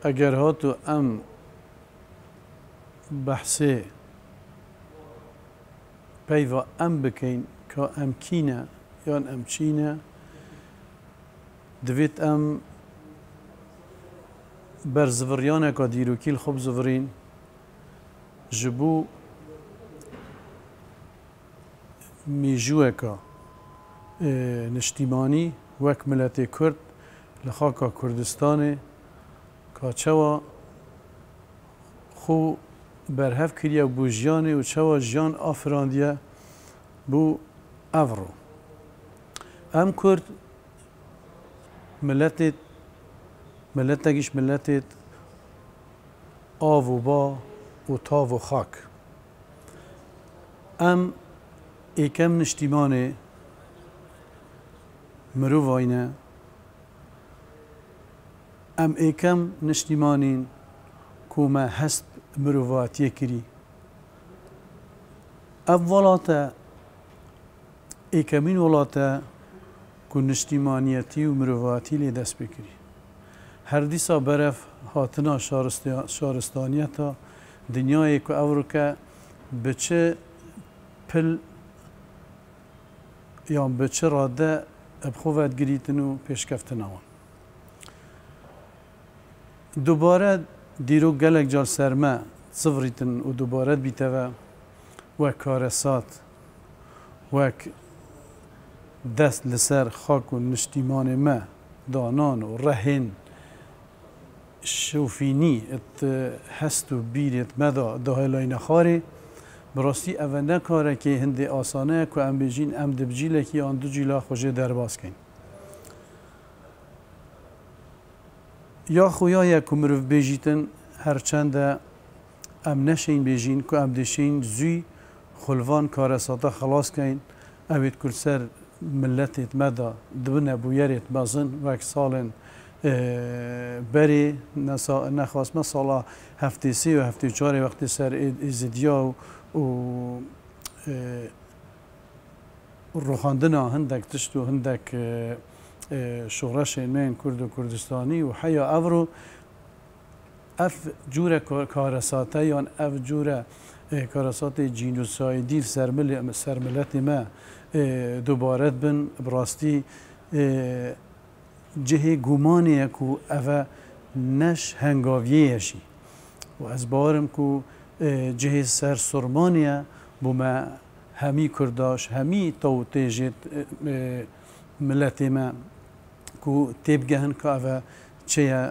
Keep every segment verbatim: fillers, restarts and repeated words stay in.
Eger hatu em behsê peyva em bikeyn ka em kî ne yan em çî ne, divêt em ber ziviryaneka dîrokî li xwe bizivirîn ji bo mêjûyeka, e, niştîmanî wek miletê Kurd li xaka Kurdistanê ka çawa xwe berhev kiriye bo jiyanê û çawa jiyan afirandiye bo evro. Em Kurd miletê, miletek ji miletê av û ba û tav û xak. Em êkem niştîmanê mirovayî ne. Em êkem niştîmanîn ku me hest mirovatiyê kirî. Ev welat e, êkemîn welat e ku niştîmaniyetî û mirovatî lê dest pê kirî. Her dîsa berev hatina şaristiya-, şaristaniyeta dinyayê ku ewro ke bi çi pil yan bi çi rade bi xwe ve digirîtin û pêşkeftina wan. Dubare dîrok gelek car ser me zivirîtin û dubare dibîte ve wek karesat, wek dest li ser xak û niştîmanê me danan û rehên şofînî it hest û bîrêt me de dahêlayne xwarê, bi rastî ev ne karekê hindê asane ye ku em bêjîn em di bi cîlekî an du cîla xwe jê derbas keyn. Ya xuya ye ku mirov bêjîtin, her çende em neşên bêjîn ku em dişên zûy xwe li van karesata xelas keyn, ew êt ku li ser miletê me de dibine bûyerêt mezin, wek salên, e, berê, nesa-, nexasme sala heftê sê û heftê çarê wextê ser ê-, Êzidiya û, û, e, rûxandina hindek tişt û hindek, e, e, şoreşên me yên Kurd û Kurdistanî û heya evro ev cûre ka-, karesate yan ev cûre, e, karesatê cînosaydî li ser milê-, ser miletê me, e, dubare dibin, bi rastî, e, cihê gumanê ye ku ev e ne ji hengaviyê ye jî. Û ez bawer im ku, e, cihê ser surmanê ye bo me hemî Kurda, ji hemî tawtê jê, e, e, miletê me ku têbigehin ka ev e çi ye,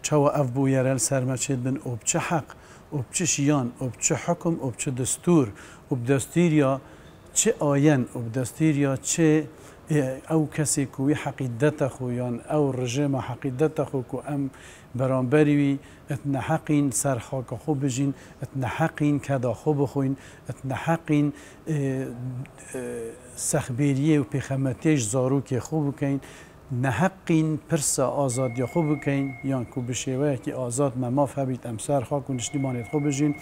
çawa ev bûyere li ser me çêdibin û bi çi heq û bi çi jiyan û bi çi hukum û bi çi destûr û bi destûriya çi ayen û bi destûriya çi, e, ew kesê ku wî heqî dete xwe yan ew rejêma heqî dete xwe ku em beramberî wî it neheqîn ser xaka xwe bijîn, it neheqîn keda xwe bixwîn, it neheqîn, e, e, sexbêriyê û pêxemetiyê ji zarokê xwe bikeyn, neheqîn pirsa azadiya xwe bikeyn, yan ku bi şêweyekî azad me maf hebît em ser xak û niştîmanê xwe bijîn.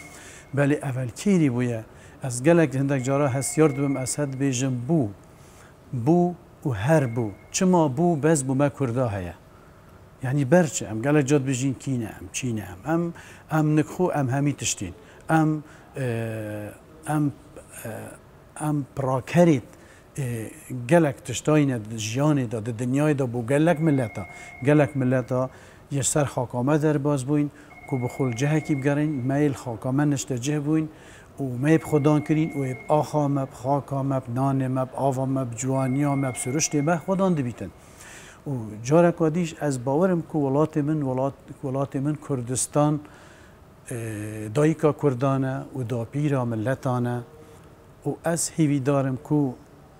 Belê ev li kêrî bûye. Ez gelek hindek cara hestiyar dibim, ez her dibêjim bû, bû û her bû. Çima bû? Bes bo me Kurda heye. Yanî ber çi? Em gelek ca dibêjin kî ne em, çî ne em. Em, em nikxo, em hemî tiştîn. Em, e, em, e, em pirakerêt, e, gelek tiştayî ne di jiyanê de, di dinyayê de bo gelek mileta. Gelek mileta yê ser xaka me derbas bûyn ku bi xwe li cihekî bigerîn, me yê li xaka me nişte cih bûyn û me yê bi xwedan kirîn û yê bi axa me, bi xaka me, bi nanê me, bi ava me, bi ciwaniya me, bi siruştê me xwedan dibîtin. Û careka dî jî ez bawer im ku welatê min, welat-, welatê min Kurdistan, e, dayika Kurdan e û dapîra miletan e û ez hêvîdar im ku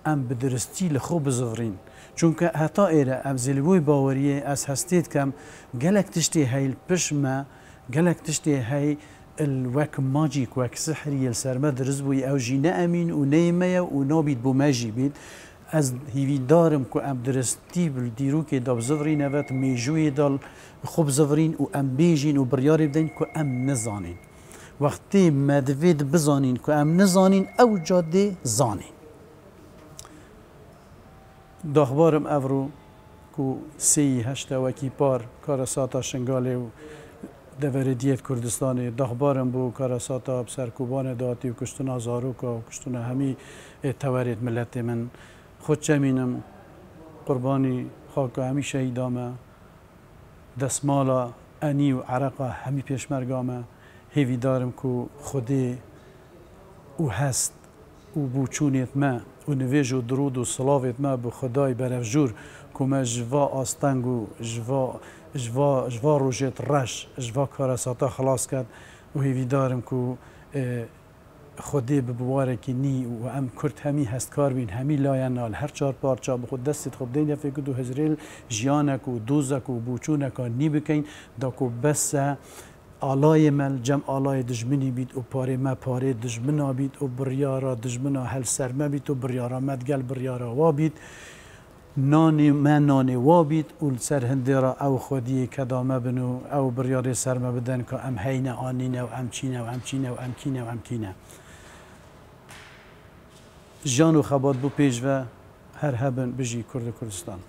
em bi diristî li xwe bizivirîn. Çunke heta êre em zî li wî baweriyê ez hestê dikem gelek tiştê hey li pişt me, gelek tiştê hey il wek macîk, wek sihrî yê li ser me dirist bûyî, ew jî ne em în û ne yê me ye û nabît bo me jî bît. Ez hîvîdar im ku em diristî bi dîrokê de bizivirîn, evet, mêjûyê de xwe bizivirîn û em bêjîn û biryarê bideyn ku em nizanîn. Wextê me divêt bizanîn ku em nizanîn, ew ca dê zanîn. Daxbar im evro ku sêyî heşte wekî par karesata Şingalê û Deverê diyê Kurdistanê, daxbarin bû karesata bi ser Kobanê de hatî û kuştina zaroka û kuştina hemî, ê, tewerêt miletê min. Xwe çemînim, qurbanî xaka hemî şehîda me, desmala enî û ereqa hemî pêşmerga me. Hêvîdar im ku Xwedê û hest û bûçûnêt me û nivêj û dirûd û silavêt me bi Xwedayê berevjûr ku me ji va asteng û ji va, ji va, ji va rojêt reş, ji va karesata xilas ket û hêvîdar im ku, e, Xwedê bi biwarekî nî û em Kurd hemî hestkar bîn, hemî layena li her çar parça bi xwe destê xwe bideyne fêkid û hizrêl jiyanek û dozek û bûçûneka nî bikeyn, da ku bes e alayê me li cem alayê dijminî bît û parê me parê dijmina bît û biryara dijmina hel ser me bît û biryara me digel biryara wa bît. Nanê me nanê wa bît û li ser hindê re ew xwediyê keda me bin û ew biryarê ser me bidin ka em heyne an nîne û em çîne û em çîne û em kîne û em kîne. Jiyan û xebat bû pêş ve, her hebin, bijî Kurd û Kurdistan.